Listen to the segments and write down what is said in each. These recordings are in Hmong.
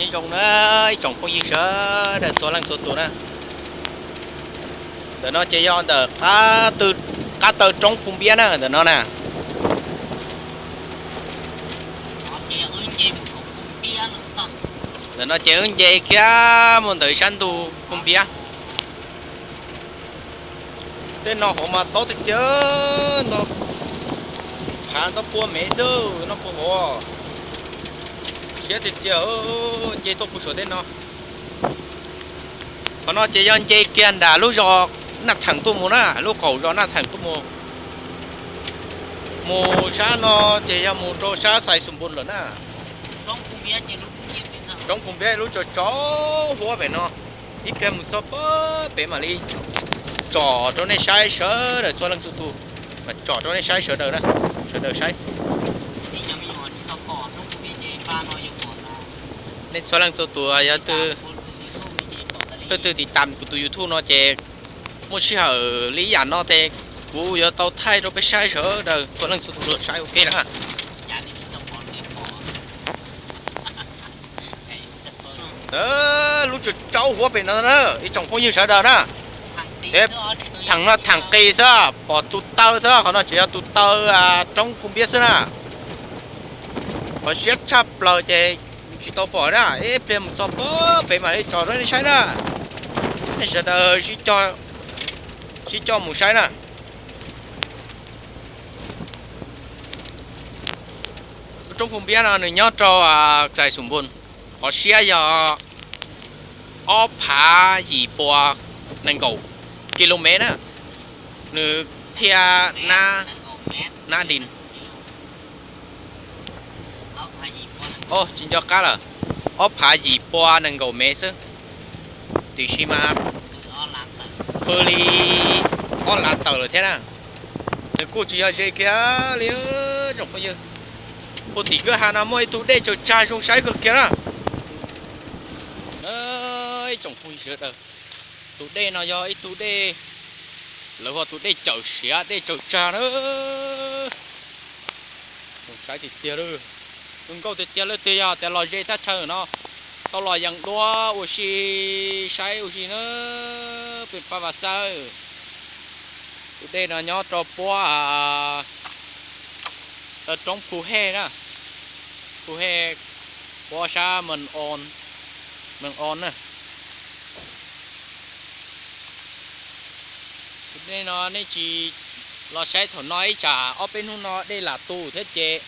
Nyob zoo na ib tsoom phooj ywg sawv daws txhua leej txhua tus na. Ntawm no ces yog ntawm qab taw roob Phu Npiab na, ntawm no na. Ntawm no ces wb nce kiag mus ntawm sab ntug Phu Npiab. Tej no hauv mas tob tiag tiag, ntau phav ntau pua mev xwb, noj puag hauv. Siab tiag tiag, nce tuaj puag saum tej no. Qhov no ces yog nce kiag nram lub zos Naj Theem tuaj mus na, lub qaum zos Naj Theem tuaj mus. Mus sab no ces yog mus rau sab Xais Xus Npus lawm na. Roob Phu Npiab lub tsaus tsaus huab pem no. Ib pliag mus txog pem mam li tsom rau nej saib sawv daws txhua leej txhua tus, mas tsom rau nej saib sawv daws na, sawv daws saib. Nej txhua leej txhua tus yog leej twg tiv tam kuv tus YouTube no ces muaj sij hawm li ib yam no ces kuv yuav tau thaij rau peb saib sawv daws txhua leej txhua tus saib ua ke na. Lub tsaus tsaus huab pem no na ib tsoom phooj ywg sawv daws na. Theem no theem qis xwb, pom tus taw xwb, qhov no tseem yog tus taw roob Phu Npiab xwb na. Qhov siab tshaj plaws ces tsis tau pom na, ib pliag mus txog pem mam li tsom rau nej saib na. Nej sawv daws sib coj mus saib na. Roob Phu Npiab no nws nyob rau Xais Xus Npus, qhov siab yog ob phav yim pua nees nkaum kilomev na, nws thiaj nab di. Tsis nco qab lawm, ob phav yim pua nees nkaum mev xwb, tiam sis mas pw li ob lav tawm lawm thiab na. Nws kuj tsis yog ze kiag li tsoom phooj ywg. Puag tim kwj ha no muaj ib tug dej tsaws tsag zoo saib kawg kiag na. Ib tsoom phooj ywg sawv daws, tus dej no yog ib tug dej, lawv hu ua tus dej cawm siav dej tsaws tsag na. Zoo saib tiag tiag, zoo nkauj tiag tiag. Leej twg yog tias los ze thaj chaw no tau los yees dua ua si saib ua si na, peb pab Vaj Xawb. Tus dej no nyob rau puab roob Phu Hej na, Phu Hej puab sab Mees Oos na. Tus dej no nej tsis los saib thaum no ib tsam ob peb hnub no dej lam tu thiab ces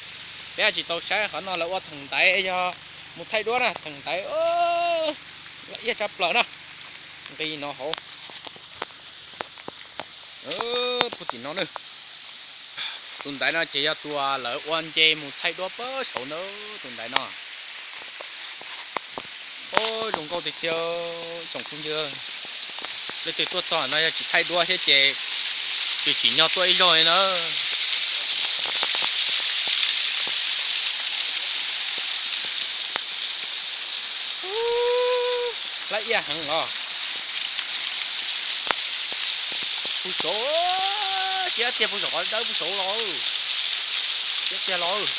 peb tsis tau saib. Qhov no lawv ua theem ntaiv, yog mus thaij duab na, theem ntaiv laj iab tshaj plaws na. Nqis no hauv, puag tim no na. Tus ntaiv no ces yog tus lawv ua nce mus thaij duab pem saud ntawd, tus ntaiv no. Zoo nkauj tiag tiag tsoom phooj ywg. Leej twg tuaj txog no yog tsis thaij duab thiab ces tsis tsim nyog tuaj ib zaug li na. Laj iab heev los. Puag saud, siab tiag, puag saum qhov dawb puag saud los. Siab tiag los.